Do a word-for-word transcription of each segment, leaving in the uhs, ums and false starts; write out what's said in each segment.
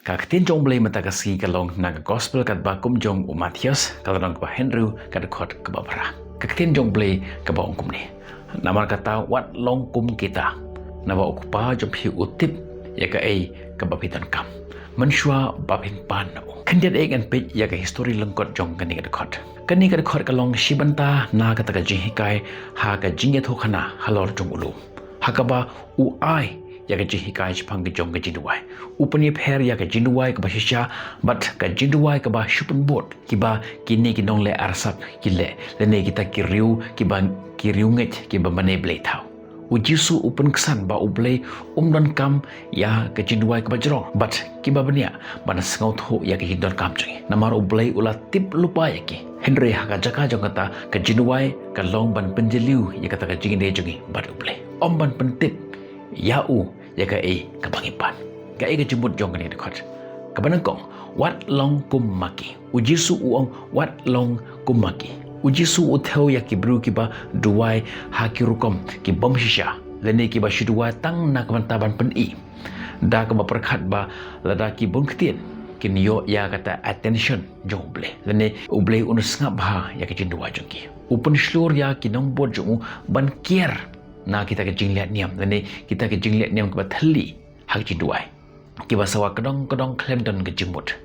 Ka ktien jong U Blei mynta ka sngi ka long na ka gospel katba kum jong u Mathaios, ka lynnong kaba hynriew, ka dkhot kaba phra. Ka ktien jong U Blei kaba ong kumne: Namar kata wat long kum kita, naba u Kpa jong phi u tip ïa kaei kaba phi donkam mynshuwa ba phin pan na u. Khyndiat eh ngan peit ïa ka histori lyngkot jong kane ka dkhot. Kane ka dkhot ka long shi bynta na kata ka jinghikai ha ka jingïathuhkhana halor jong u lum, ha kaba u ai ïa ka jinghikai shaphang ka jong ka jingduwai. U pynïapher ïa ka jingduwai kaba shisha bad ka jingduwai kaba shu pynbud, kiba kine ki nongleh arsap ki leh, lane kita ki riew, kiba ki riew ngeit, kiba mane blei thaw. U Jisu u pynksan ba U Blei um donkam ïa ka jingduwai kaba jrong bad kiba bniah ban sngewthuh ïa ka jingdonkam jong ngi, namar U Blei u la tip lypa ïa ki. Hynrei ha ka jaka jong kata, ka jingduwai ka long ban pynjylliew ïa kata ka jingïadei jong ngi bad U Blei, ym ban pyntip ïa u ïa kaei kaba ngi pan. Kaei ka jingmut jong kane ka dkhot? Kaba nyngkong, wat long kum ma ki. U Jisu u ong wat long kum ma ki. U Jisu u thew ïa ki briew kiba duwai ha ki rukom ki bym shisha, lane kiba shu duwai tang na ka bynta ban pyni, da kaba pyrkhat ba lada ki bun ktien kin ïoh ïa kata attention jong U Blei, lane U Blei un sngap bha ïa ka jingduwai jong ki. U pynshlur ïa ki nongbud jong u ban kiar na kita ka jingleh niam, lane kita ka jingleh niam kaba thylli ha ka jingduwai, kiba sawa kdong kdong khlem don ka jingmut.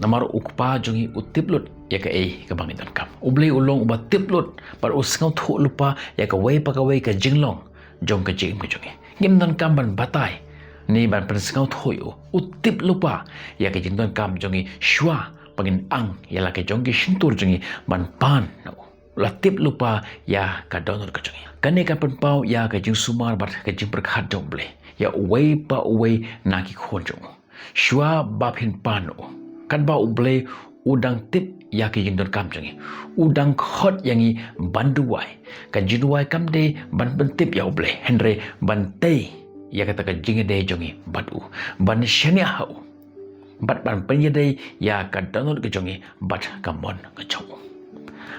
Namar u Kpa jong ngi u tip lut ïa kaei kaba ngi donkam. U Blei u long uba tip lut bad u sngewthuh lypa ïa kawei pa kawei ka jinglong jong ka jingim ka jong ngi. Ngim donkam ban batai ne ban pynsngewthuh ïa u. U tip lypa ïa ka jingdonkam jong ngi shuwa ba ngin ang ïa la ka jong ki shyntur jong ngi ban pan na u. La tip lypa ïa ka dohnud ka jong ngi. Kane ka pynpaw ïa ka jingsumar bad ka jingpyrkhat jong U Blei ïa uwei pa uwei na ki khun jong u. Shuwa ba phin pan na u, katba U Blei u dang tip ïa ka jingdonkam jong ngi, u dang khot ïa ngi ban duwai. Ka jingduwai kam dei ban pyntip ïa U Blei, hynrei ban tei ïa kata ka jingïadei jong ngi bad u, ban shaniah ha u, bad ban pynïadei ïa ka dohnud ka jong ngi bad ka mon ka jong u.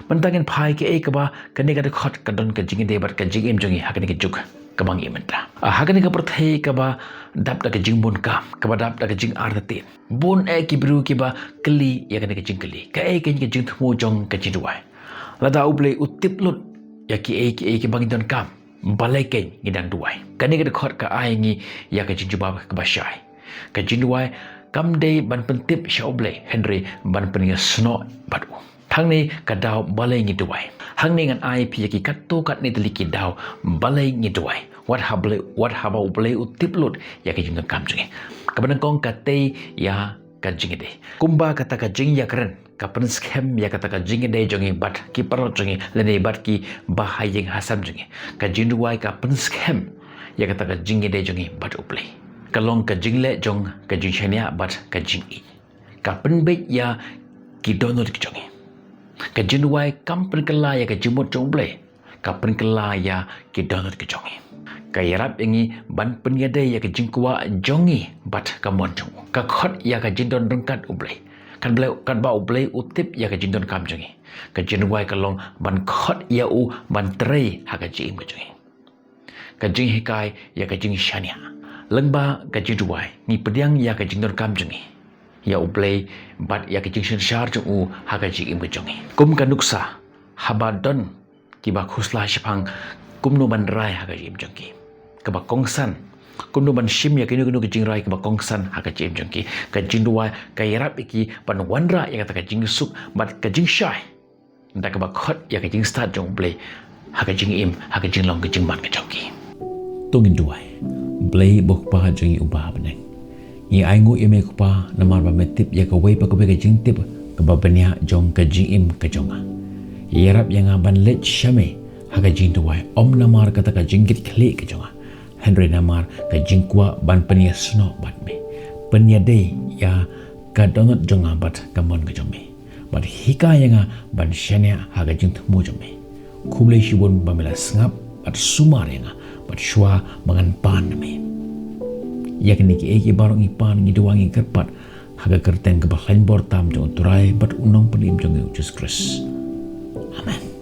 Mynta ngin phai kaei kaba kane ka dkhot ka don ka jingïadei bad ka jingim jong ngi ha kane ka juk kaba ngi im mynta. Ah, ha kane ka pyrthei kaba dap da ka jingbun kam, kaba dap da ka jingartatien, bun eh ki briew kiba kylli ïa kane ka jingkylli: kaei kane ka jingthmu jong ka jingduwai? Lada U Blei u tip lut ïa kiei kiei kiba ngi donkam, balei keiñ ngi dang duwai? Kane ka dkhot ka ai ngi ïa ka jingjubab kaba shai. Ka jingduwai kam dei ban pyntip sha U Blei, hynrei ban pynïasnoh bad u. Hangne ka daw balei ngi duwai. Hangne ngan ai phi ïa ki katto katne tylli ki daw balei ngi duwai. Wat ha Blei, wat haba U Blei u tip lut ïa ka jingdonkam jong ngi. Kaba nyngkong, ka tei ïa ka jingïadei. Kumba kata ka jingïakren ka pynskhem ïa kata ka jingïadei jong ngi bad ki paralok jong ngi lane bad ki bahaïing hasem jong ngi, ka jingduwai ka pynskhem ïa kata ka jingïadei jong ngi bad U Blei. Ka long ka jingleh jong ka jingshaniah bad ka jingïeit. Ka pynbeit ïa ki dohnud ki jong ngi. Ka jingduwai kam pynkylla ïa ka jingmut jong U Blei, ka pynkylla ïa ki dohnud ki jong ngi. Ka ïarap ïa ngi ban pynïadei ïa ka jingkwah jong ngi bad ka mon jong u. Ka khot ïa ka jingdon ryngkat U Blei. Katba, katba U Blei u tip ïa ka jingdonkam jong ngi, ka jingduwai ka long ban khot ïa u ban trei ha ka jingim ka jong ngi. Ka jinghikai ïa ka jingshaniah. Lyngba ka jingduwai ngi pdiang ïa ka jingdonkam jong ngi ïa U Blei bad ïa ka jingsynshar jong u ha ka jingim ka jong ngi. Kum ka nuksa, haba don kiba khuslai shaphang kumno ban rai ha ka jingim jong ki, kaba kongsan kumno ban shim ïa kino kino ki jingrai kaba kongsan ha ka jingim jong ki, ka jingduwai ka ïarap ïa ki ban wanrah ïa kata ka jingsuk bad ka jingshai da kaba khot ïa ka jingstad jong U Blei ha ka jingim, ha ka jinglong ka jingman ka jong ki. To ngin duwai. Blei U Kpa jong ngi uba ha bneng, ngi ainguh ïa me Kpa namar ba me tip ïa kawei pa kawei ka jingtip kaba bniah jong ka jingim ka jong nga. Ïarap ïa nga ban leit sha me ha ka jingduwai, ym namar kata ka jingkitkhlieh ka jong nga, hynrei namar ka jingkwah ban pynïasnoh bad me, pynïadei ïa ka dohnud jong nga bad ka mon ka jong me, bad hikai ïa nga ban shaniah ha ka jingthmu jong me. Khublei shibun ba me la sngap bad sumar ïa nga, bad shuwa ba ngan pan na me. Ïa kine kiei kiei baroh ngi pan, ngi duwai, ngi kyrpad ha ka kyrteng kaba khlaiñ bor tam jong U Trai bad U Nongpynim jong ngi U Jisu Khrist. Amen.